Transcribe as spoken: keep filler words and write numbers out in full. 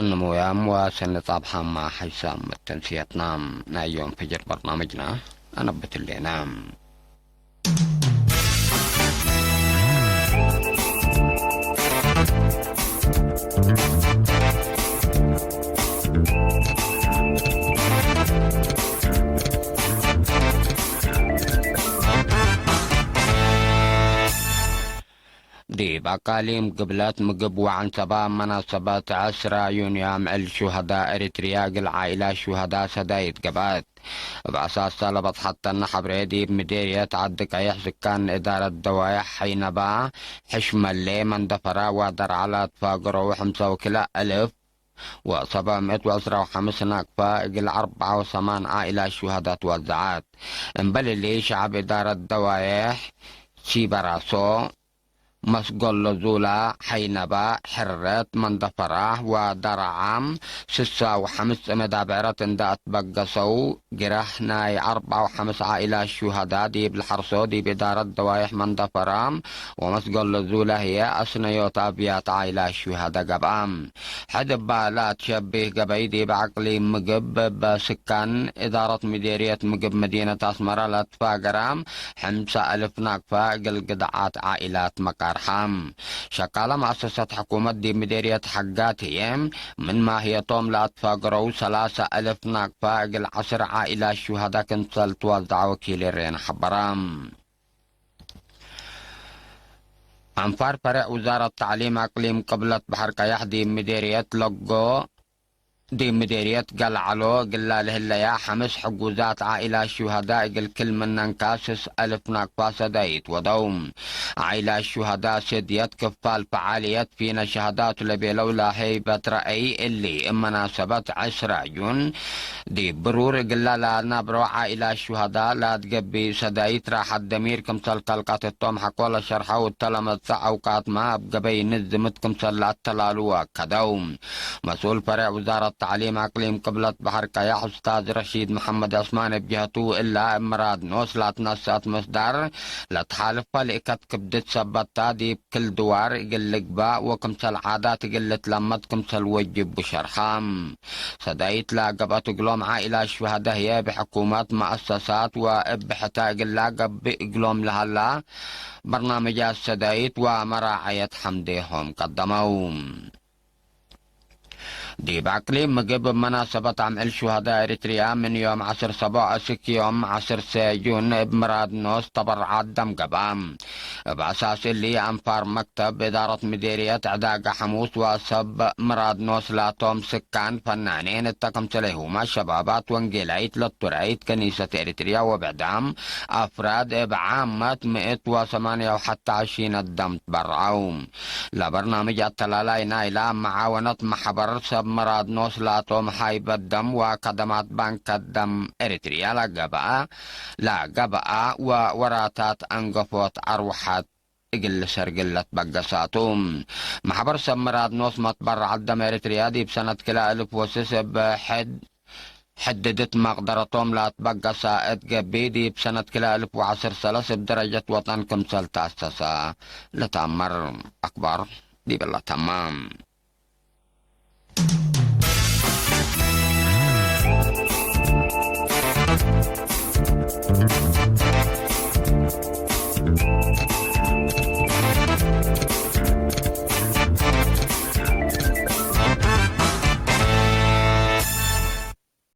ንሙያም ወሰኒ ጻብሓማ ሓይሳም መተንስየትና ናይ ዮም ፍጅር በርናምጅና አነብትሌና። ዲብ አቃሊም ግብለት ምግብ ወዐንሰባ መናሰበት ዕስራ ዩንዮ አምዕል ሹሀዳ ኤሪትርያ እግል ዓኢላት ሹሀዳ ሰዳይት ገብአት። እብ አሳሳ ለበጽሐተነ ሐብሬ ዲብ ምዴርየት ዐዲ ቀይሕ ስካን እዳረት ደዋይሕ ሐይነባ፣ ሕሽመሌ፣ መንደፈራ ወደርዓ ለአትፋገረው ሕምሰ ወክልኤ እልፍ ወሰብዕ ምእት ወዕስራ ወሐምስ ናቅፋ እግል አርበዓ ወሰማን ዓኢላት ሹሀዳ ትወዘዐት። እምበል እሊ ሸዐብ እዳረት ደዋይሕ ቺበራሶ፣ መስገሎ ዙላ፣ ሐይነባ፣ ሕረት፣ መንደፈራ ወደርዓ ስሳ ወሐምስ ጽመዳ ብዕረት እንደ አትበገሰው፣ ግራህ ናይ አርበዓ ወሐምስ ዓኢላት ሹሀዳ ዲብ ለሐርሶ ዲብ እዳረት ደዋይሕ መንደፈራ ወመስገሎ ዙላ ህዬ አስነዮት አብያት ዓኢላት ሹሀዳ ገብአ። ሕድ እባ ለአትሸቤህ ገበይ ዲብ አቅሊም ምግብ እበ ስካን እዳረት ምዴርየት ምግብ መዲነት አስመረ ለአትፋገረ ሕምሰ እልፍ ናቅፋ እግል ግድዓት ዓኢላት መቃርሐ። ሸቃለ መአሰሰት ሕኩመት ዲብ ምዴርየት ሐጋት ህዬ፣ ምን ማህየቶም ለአትፋገረው ሰላሰ እልፍ ናቅፋ እግል ዐስር ዓኢላት ሹሀዳ ክምሰል ትወዘዐ ወኪል ኤሬና ሐበረ። አንፋር ፈሬዕ ውዛረት ተዕሊም አቅሊም ቅብለት በሐር ቀያሕ ዲብ ምዴርየት ለጎ፣ ዲብ ምዴርየት ገልዐሎ እግላ ለህለያ ሐምስ ሕጉዛት ዓኢላት ሹሀዳ እግል ክል ምነን ካስስ አልፍ ናቅፋ ሰዳይት ወደው። ዓኢላት ሹሀዳ ሰድየት ክፋል ፈዓልየት ፊነ ሸሀዳቱ ለቤለው ለሀይበት ረአይ እሊ፣ እብ መናሰበት ዕስራ ጁን ዲብ ብሩር እግላ ለአናብሮ ዓኢላት ሹሀዳ ለአትገቢ ሰዳይት ራሐት ደሚር ክምሰል ከልቀት እቶም ሐቆ ለሸርሐው እተ ለመጽእ አውቃትመ እብ ገበይ ንዝምት ክምሰል ለአተላሉ ወአከደው። መስኡል ፈሬዕ ውዛረት ተዕሊም አቅሊም ቅብለት በሐር ቀያሕ ኡስታዝ ረሺድ መሐመድ ዑስማን እብ ጀህቱ፣ እላ እብ ምራድ ኖስ ለአትነሰአት ምስዳር ለትሓልፈ ልእከት ክብድት ሰበትታ ዲብ ክል ድዋር እግል ልግባእ ወክምሰል ዓዳት እግል ልትለመድ ክምሰል ወጅብ ቡ ሸርሐ። ሰዳይት ለገብአት እግሎም ዓኢላት ሹሀደ ህዬ እብ ሕኩመት፣ መአሰሳት ወእብ ብሕተ እግላ ገብእ እግሎም ለሀላ በርናምጃት ሰዳይት ወመራዐየት ሐምዴሆም ቀደመው። ዲብ አቅሊም ምግብ እብ መናሰበት አምዕል ሹሀደ ኤሪትርያ ምን ዮም ዐስር ሰቦዕ እስክ ዮም ዐስር ሴጁን እብ ምራድ ኖስ ተበርዓት ደም ገብአ። እብ አሳስ እሊ፣ አንፋር መክተብ እዳረት ምዴርየት ዕዳጋ ሐሙስ ወሰብ ምራድ ኖስ ላቶም ስካን ፈናኔን እተ ክምሰለይሁመ ሸባባት ወንጌላይት ለቱ ረአይት ከኒሰት ኤሪትርያ ወብዕዳም አፍራድ እብ ዓመት ምእት ወሰማንያ ወሐተ ዐሺን ደም ትበርዐው። ለበርናምጅ አተላላይ ናይላ መዓወነት መሕበር ሰብ ምራድ ኖስ ላቶም ሃይበት ደም ወከደማት ባንከ ደም ኤሪትርያ ለገብአ፣ ለገብአ ወወራታት አንገፎት አርወሐት እግል ሰርግል ለትበገሳቱ። መሕበር ሰብ ምራድ ኖስ መትበረዐት ደም ኤሪትርያ ዲብ ሰነት ክልኤ እልፍ ወስስ እብ ሕድ ሕድድት መቅደረቶም ለአትበገሰ እት ገብእ፣ ዲብ ሰነት ክልኤ እልፍ ወዐስር ሰለስ እብ ደረጀት ወጠን ክምሰል ተአሰሰ ለተአመር አክባር ዲብለ ተመ።